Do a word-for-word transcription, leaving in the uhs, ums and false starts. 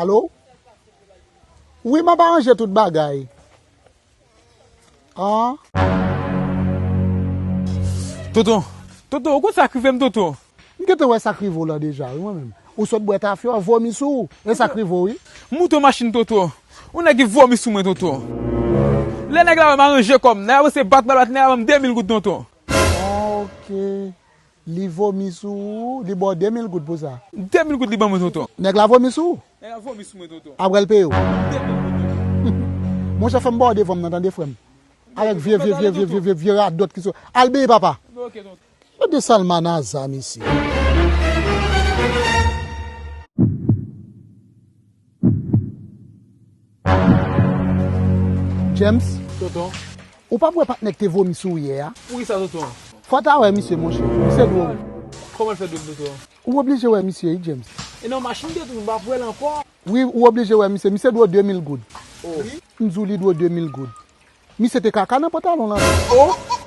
Alo? Wi, m ap aranje tout bagay. An? Tonton, tonton, ou konn sa k rive m, tonton? M gentan wè sa k rive w la deja, wi, mwen menm. Ou sot bwè tafya, w vomi sou ou. E sa k rive w, wi. M moute yon machin, tonton. Yon nèg ki vomi sou mwen, tonton. Lè nèg la wè m aranje kò m, nèg la panse bat m al bat, nèg la ban m de mil goud, tonton. Ok. Li vomi sou ou, li ba w de mil goud pou sa. De mil goud li ban mwen, tonton. Nèg la vomi sou ou? Nèg la vomi sou mwen, tonton. Apre l peye w. De mil goud, tonton. Monchè, fè m ba w devan m nan, tande, frè m. Avèk vye, vye, vye, vye, vye, vye, vye radòt ki sou. Al beye, papa. Ok, tonton. Gade Salmanaza, mesye. James, tonton, ou p ap wè patnè k te vomi sou ou yè a? Poukisa, tonton? Fò w ta wè misye, monchè. Misye dwe w. Kòman l fè dwe m, tonton? Ou oblije wè misye, wi, James. E nan machin m te toujou, m p ap wè l ankò. Wi, ou oblije wè misye. Misye dwe w de mil goud. Oh. M di w li dwe w de mil goud. Misye te kaka nan pantalon lan. Oh!